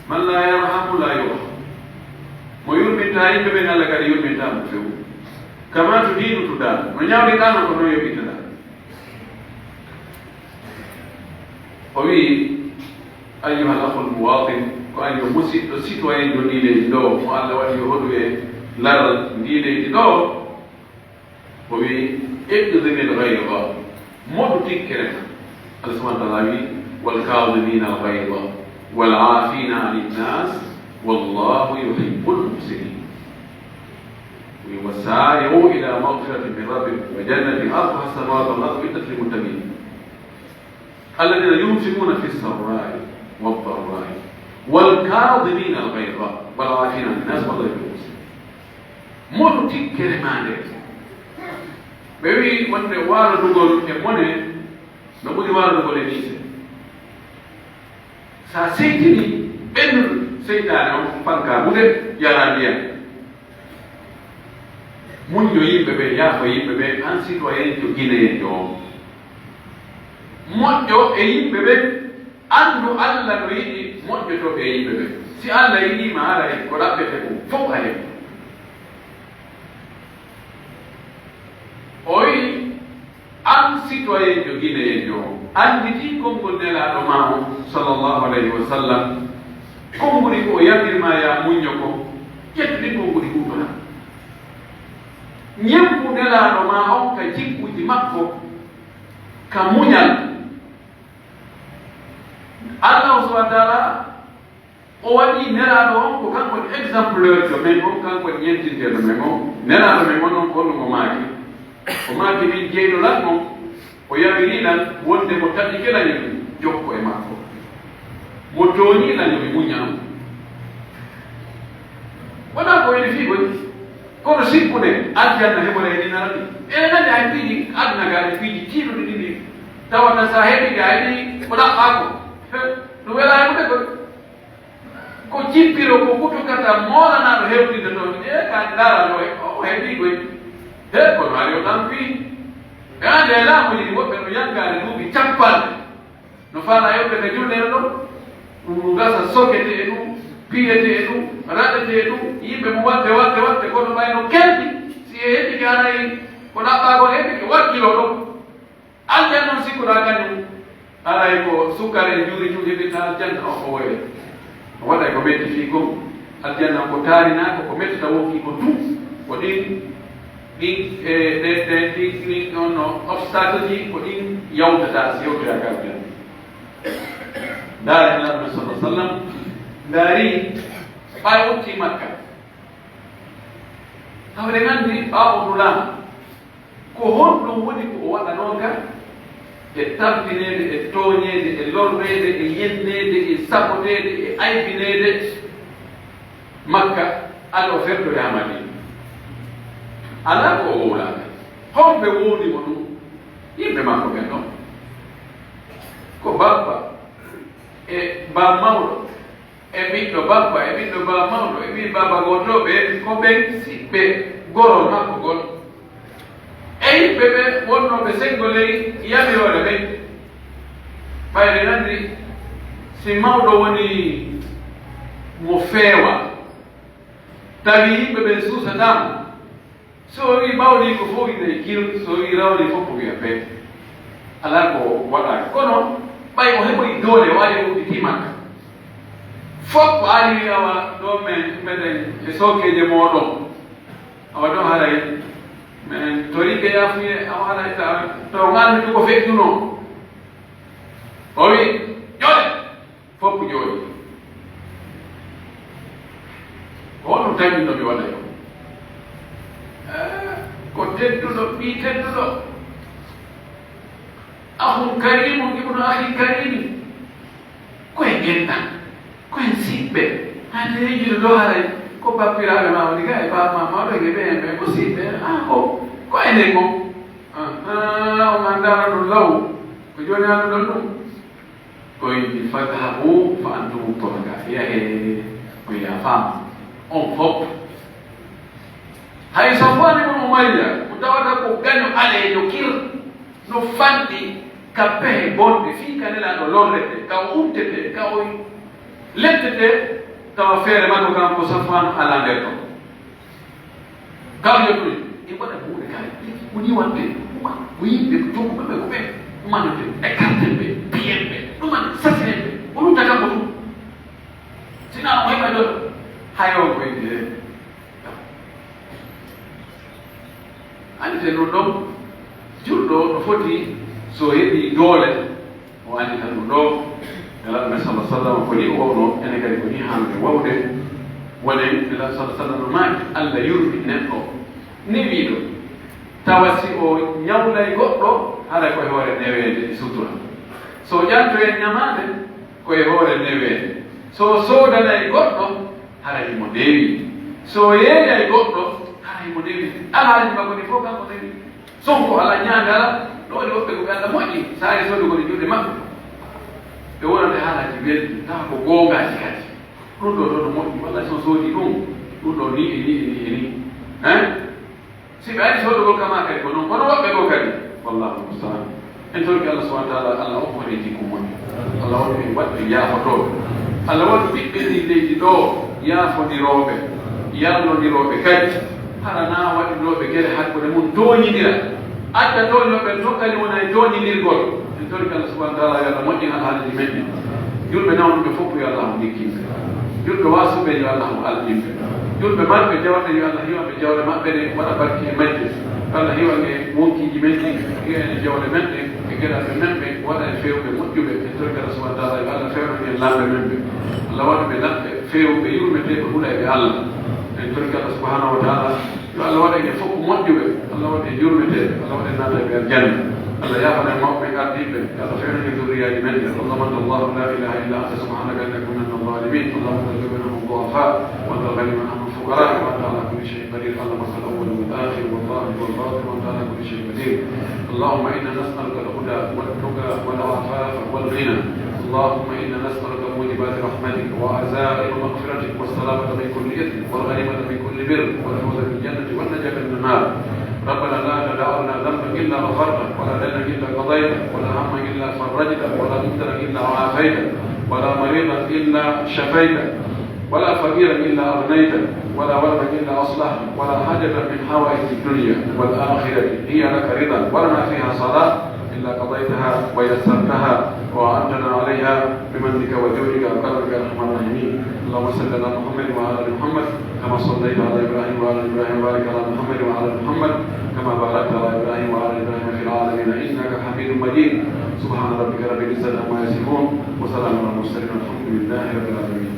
Man laa yarhamu laa yurham. Mo yurmintaa yimɓe ɓen, Allah kadi yurmintaa mo few. Kama tudiinu tudaanu. No ñaawirɗaa non ko non yoɓirteɗaa. O wi'i, ayyuhal akhul muwatin, ko an yo musiɗɗo citoyen jo ndii leydi ɗoo, mo Allah waɗi yo hoɗu e laral ndii leydi ɗoo, o wi'i, "Iqdimil ghayda." Moɗu tikkere ma. Allah subhanahu wa ta'ala wi'i, "Wal kadhimina al ghayda, wal afina anin nas, wallahu yuhibbul muhsinin." Wi'i, "Wa sari'u ila maghfiratin min rabbikum wa jannatin arduha as-samawati wal ardu uiddat lil muttaqin." Alladhina yunfiquna fis sarra'i wad dharra'i wal kadhimina al ghayda wal afina anin nas wallahu yuhibbul muhsinin. Moɗu tikkere maa nde. Ɓe wi'i wonde waarodugol e mone no ɓuri waarodugol e niise. Sa seytini ɓennuɗo, seytaane on fanka buɗe, yara ndiyam. Muñño yimɓe ɓen, yaafo yimɓe ɓen, an citoyenjo gineyeejo on. Moƴƴo e yimɓe ɓen, anndu Alla no yiɗi moƴƴotooɓe e yimɓe ɓen. Si Alla yiɗii ma, haray ko ɗaɓɓete kon fow a heɓi. O wi'i, an citoyenjo gineyeejo on, annditi konngol Nelaaɗo maa on, sallallahu alayhi wa sallam, konnguli ko o yamir maa yaa muñño kon, ƴettu ɗin konnguli huutora. Ñembu Nelaaɗo maa on ka jikkuuji makko, ka muñal. Allahu subhanahu wa ta'ala, o waɗi Nelaaɗo on ko kanko woni exemplaire jo men on, kanko woni ɲemtinteeɗo men on. Nelaaɗo men on, on ko honno o maaki? O maaki, min jeyɗo lan on, o yamirii lan wonde mo taƴike lan yo mi jokko e makko. Mo tooñii lan yo mi muña ɗum. Wonaa ko weli fii koy, kono sikkude aljanna heɓoreede nana ɗi. Eɗen anndi hay piiji aduna gaa, ɗi piiji tiiɗuɗi ɗi, ɗi tawata sa heɓii ka, hay ɗi ko ɗaɓɓaa ko. Ɗum welaa heɓude koy. Ko jippiro, ko kutukata moolanaaɗo hewtinde toon. E ka ndaara ɗo, o heɓii koy. He, kono ari o tan fii. E annde e laamuuji ɗi woɓɓe no yangaade duuɓi cappal. No faala yoɓɓe ka julnere ɗon, ɗum no gasa sokete e ɗum, piyete e ɗum, raɗete e ɗum, yimɓe mo waɗde, waɗde, waɗde, kono ɓay no kelɗi, si e heɓike haray ko ɗaɓɓaagol heɓike, wakkilo ɗon. Aljanna on sikkuɗaa kañum, haray ko sukkar e njuuri tun heɓirta aljanna, o, o woyre. O waɗay ko metti fii kon, aljanna ko taarinaa ko, ko mettata won fii ko tun, ko ɗin, ɗin, e, ɗe, ɗe, ɗin, ɗin ɗon no obstacle ji, ko ɗin yawtata si yawtoyaa ka aljanna. Ndaari Nelaaɗo men sallallahu alaihi wasallam, ndaari ɓay o wuttii Makka. Taw eɗen anndi ɓaawo ndu laamu, ko honɗum woni ko o waɗanoo ka? E tampineede, e tooñeede, e lorreede, e yenneede, e saboteede, e aybineede. Makka, ado o fertoyaa Madiina. Alaa ko o wowlaaka. Homɓe wowli mo ɗum? Yimɓe makko ɓen ɗon. Ko bappa e baamawɗo e ɓiɗɗo bappa e ɓiɗɗo baamawɗo e ɓii baaba gooto, ɓe ko ɓen siɓɓe gorol makko gol. E yimɓe ɓe wonnooɓe senngo ley yamiroore ɓen, ɓayde nanndi si mawɗo woni mo feewa, tawi yimɓe ɓen suusataa mo. So o wii mawɗi ko fof ina e kil, so o wii rawni fof ko wiya pe. Alaa ko waɗaani. Kono ɓay o heɓoyi doole, o ari o udditi Makka. Fof ko ari wi awa ɗo men, meɗen e sookeeje mooɗon. Awa ɗo haray, men tori ke yaafuye, awa haray ta, to ngandu ko feƴƴuno. O wi, "Ƴoƴe!" Fof jooɗi. Ko honɗum tawi no mi waɗa yo? Eh, ko tedduɗo, ɓii tedduɗo. Ahun karimun, ibnu ahin karimi. Ko en enɗan, ko en siɓɓe. Hande yijude ɗo haray, ko bappiraaɓe ma woni ga e baaba ma mawɗo e ɓe en ɓe ko siɓɓe. Ah, ko, ko enen kon. Ah, ah, on anndaano ɗum law. Ko jooni annduɗon ɗum. Ko inni, "Fadhabu fa antum tulaqa." Yahee, on yaafaama. On fof. Hay Safwaan ibn Umayya, mo tawata ko gaño ɓaleejo kir, no fanɗi ka pehe bonɗe, fii ka Nelaaɗo lorretee, ka o umtetee, ka o lettetee, tawa feere makko kan ko Safwaan alaa nder ton. Kam yo ɗum, e waɗa buuɗe kare, ko ni waɗde, uma, ko yimɓe, ko jokkuɓe ɓe, ko ɓe, umanante, e karten ɓe, piyen ɓe, ɗuman, sasinen ɓe, o lutta kanko tun. Sinaa o heɓa ɗon, hayo ko inde. Anndi te ɗum ɗon, julɗo no foti, so heɓi doole, o anndita ɗum ɗo, Nelaaɗo men sallallaahu alayhi wa sallam ko ni o wawno, enen kadi ko ni haanɗen wawde. Wonde Nelaaɗo sallallaahu alayhi wa sallam no maaki, Alla yurmi neɗɗo newiiɗo, tawa si o ñawlay goɗɗo, hara ko e hoore neweende e sutura. So o ƴantoyay ñamaande, ko e hoore neweende. So o soodanay goɗɗo, hara himo newi. So o yeeyay goɗɗo, hara himo newi. Alhaali makko ni fof kanko newi. Sonko alaa, ñaande alaa, ɗo woni woɓɓe ko ɓe Alla moƴƴi, saare soodugol e juuɗe maɓɓe. Ɓe wonande haalaaji welɗi, tawa ko goongaaji kadi. Ɗum ɗo ɗo no moƴƴi, walla so soodi ɗum, ɗum ɗo ni e ni e ni e ni. Hein? Si ɓe ari soodugol kama kadi ko non, kono woɓɓe goo kadi, wallaahu musta'aan. En torike Alla subhaanahu wa ta'aalaa, Alla okku en jikku moƴƴo. Alla waɗu en waɗɓe yaafotooɓe. Alla waɗu ɓiɓɓe ndii leydi ɗoo yaafondirooɓe, yarlondirooɓe kadi. Hara na waɗirooɓe gere hakkunde mum tooñindira. Adda tooñooɓe tokkani wona e tooñindirgol. En torike Alla subhaanahu wa ta'aalaa yo Alla moƴƴin alhaaliiji men ɗin. Julɓe nawnuɓe fof yo Alla jikkin ɓe. Julɓe waasuɓe yo Alla alɗin ɓe. Julɓe marɓe jawɗe yo Alla hiwa ɓe jawɗe maɓɓe ɗen, waɗa barke e majje. Yo Alla hiwa e wonkiiji men ɗin, hiwa e jawɗe men ɗen, e geɗalɓe men ɓen, waɗa e feewɓe moƴƴuɓe. En torike Alla subhaanahu wa ta'aalaa yo Alla fewnan en laamɓe men ɓe. Alla waɗu ɓe laɓɓe, feewɓe, yurmeteeɓe, hulayɓe Alla. En torike Alla subhaanahu wa ta'aalaa. Yo Alla waɗ en e fof ko moƴƴuɓe, Alla waɗ en yurmeteeɓe, Alla waɗ en naatayɓe aljanna. Alla yaafana en mawɓe men ardiiɓe, yo Alla fewnan en durriyaaji men ɗin. اللهم أنت الله لا إله إلا أنت سبحانك إنا كنا من الظالمين. اللهم اغفر لنا ذنوبنا وأنت الغني ونحن الفقراء وأنت على كل شيء قدير. اللهم أنت الأول والآخر والظاهر والباطن وأنت على كل شيء قدير. اللهم إنا نسألك الهدى والتقى والعفاف والغنى. اللهم إنا نسألك موجبات رحمتك وعزائم مغفرتك والسلامة من كل إثم والغنيمة من كل بر والفوز بالجنة والنجاة من النار. ربنا لا تدع لنا ذنبا إلا غفرته ولا دينا إلا قضيته ولا هما إلا فرجته ولا مبتلا إلا عافيته ولا مريضا إلا شفيته ولا فقيرا إلا أغنيته ولا ولدا إلا أصلحته ولا حاجة من حوائج الدنيا والآخرة هي لك رضا ولنا فيها صلاح إلا قضيتها ويسرتها وأعنتنا عليها بمنك وجودك وكرمك يا أرحم الراحمين. اللهم صل على محمد وعلى آل محمد كما صليت على إبراهيم وعلى آل إبراهيم وبارك على محمد وعلى آل محمد كما باركت على إبراهيم وعلى آل إبراهيم في العالمين إنك حميد مجيد. سبحان ربك رب العزة عما يصفون وسلام على المرسلين والحمد لله رب العالمين.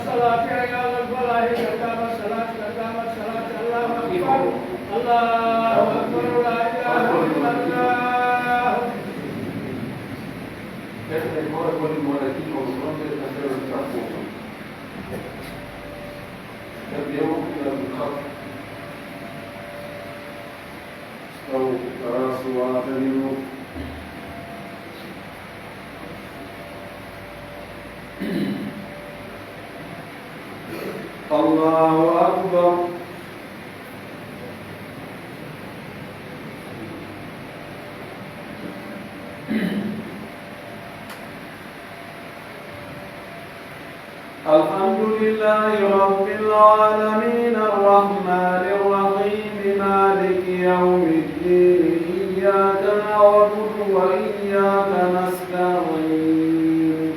الصلاة، حي على الفلاح، قد قامت الصلاة، قد قامت الصلاة، الله أكبر، الله أكبر، لا إله إلا الله. استووا، تراصوا واعتدلوا. الله أكبر. الحمد لله رب العالمين، الرحمن الرحيم، مالك يوم الدين، إياك نعبد وإياك نستعين،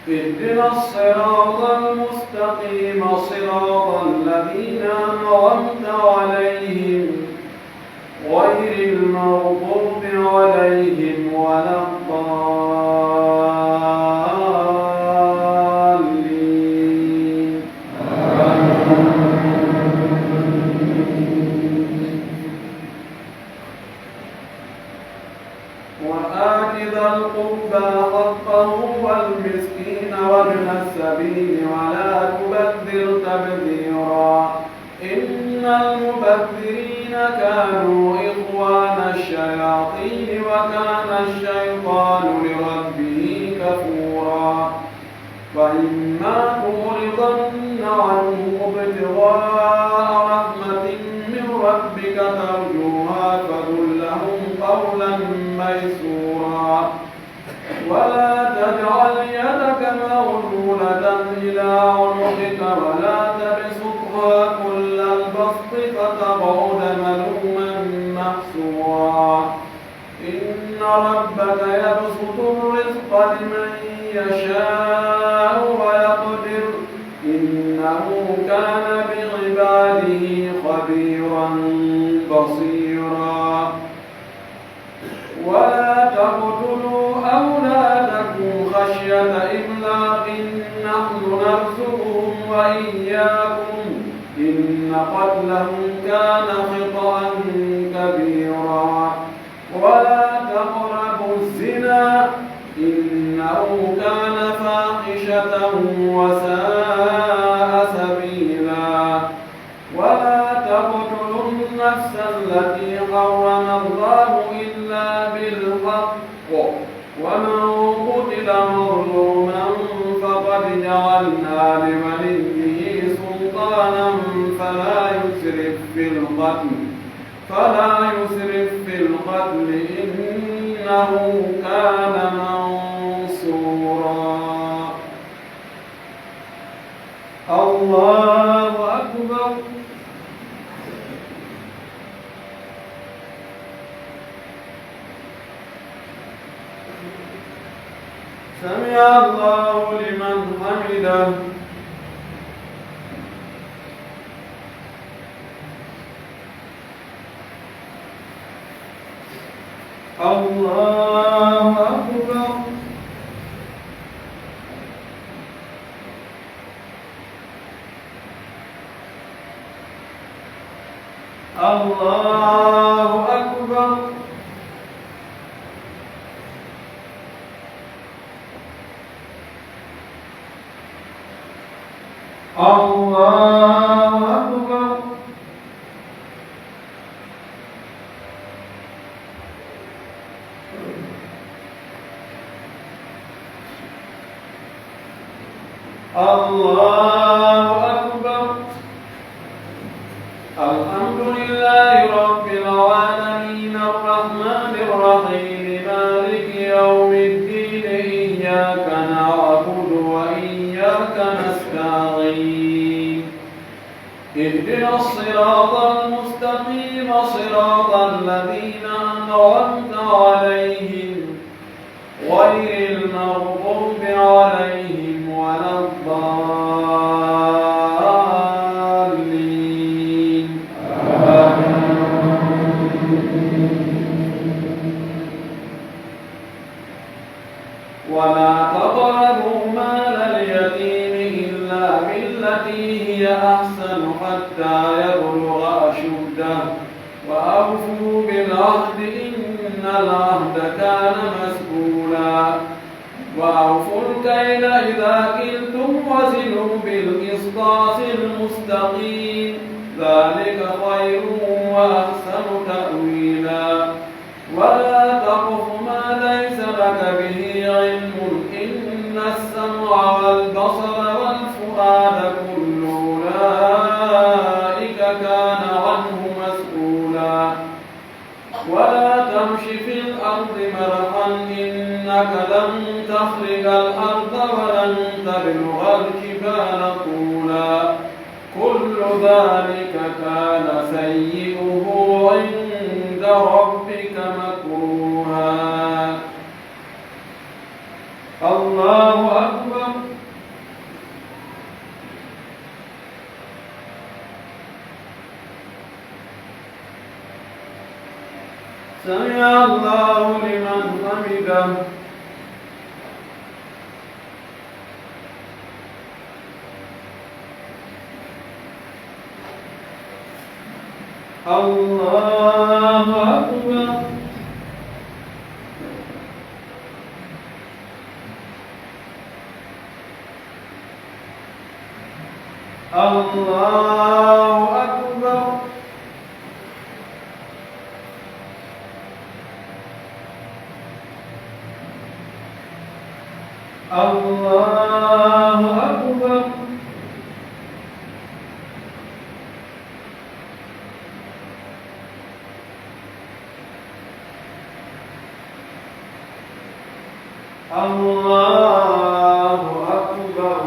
اهدنا الصراط المستقيم، صراط الذين أنعمت عليهم، غير المغضوب عليهم ولا الضالين. وآت ذا القربى حقه والمسكين وابن السبيل ولا تبذر تبذيرا. إن المبذرين كانوا إخوان الشياطين وكان الشيطان لربه كفورا. فإما تعرضن عنهم ابتغاء رحمة من ربك ترجوها فقل لهم قولا ميسورا. ولا تجعل يدك مغلولة إلى عنقك ولا تبسطها كل البسط فتقعد ملوما محسورا. إن ربك يبسط الرزق لمن يشاء ويقدر، إنه كان بعباده خبيرا بصيرا. ولا تقتلوا أولادكم خشية إملاق، نحن نرزقهم وإياكم، إن قتلهم كان خطأ كبيرا. ولا تقربوا الزنا، إنه كان فاحشة وساء سبيلا. ولا تقتلوا النفس التي حرم الله إلا بالحق، ومن قتل مظلوما فقد جعلنا لوليه سلطانا فلا يسرف في القتل، فلا يسرف في القتل، إنه كان منصورا. الله أكبر. سمع الله لمن حمده. الله أكبر. الله أكبر. الله أكبر. الله أكبر. الحمد لله رب العالمين، الرحمن الرحيم، مالك يوم الدين، إياك نعبد وإياك نستعين. اهدنا الصراط المستقيم، صراط الذين أنعمت عليهم، غير المغضوب عليهم ولا الضالين. آمين. ولا تقربوا مال اليتيم بالتي هي أحسن حتى يبلغ أشده، وأوفوا بالعهد إن العهد كان مسؤولا. وأوفوا الكيل إذا كلتم وزنوا بالقسطاس المستقيم، ذلك خير وأحسن تأويلا. ولا تقف ما ليس لك به علم، إن السمع والبصر والفؤاد كل أولئك كان عنه مسؤولا. ولا تمش في الأرض مرحا، إنك لن تخرق الأرض ولن تبلغ الجبال طولا. كل ذلك كان سيئه عند ربك مكروها. الله أكبر. سمع الله لمن حمده. الله أكبر. الله أكبر. الله أكبر. الله أكبر.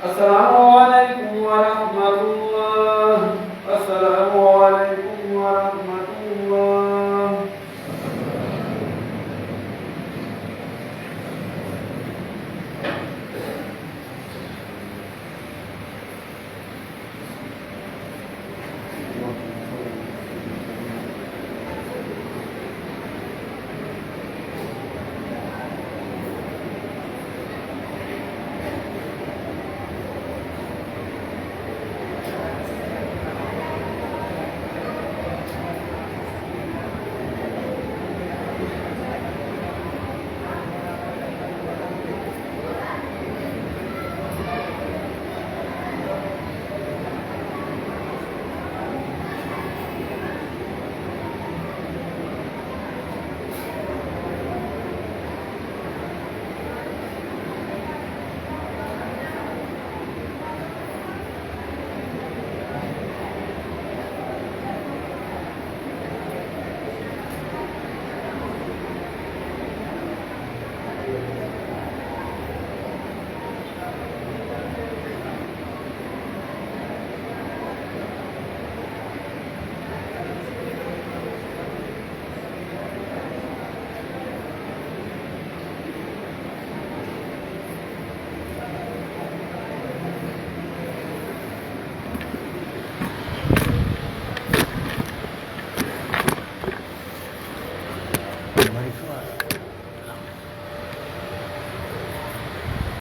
السلام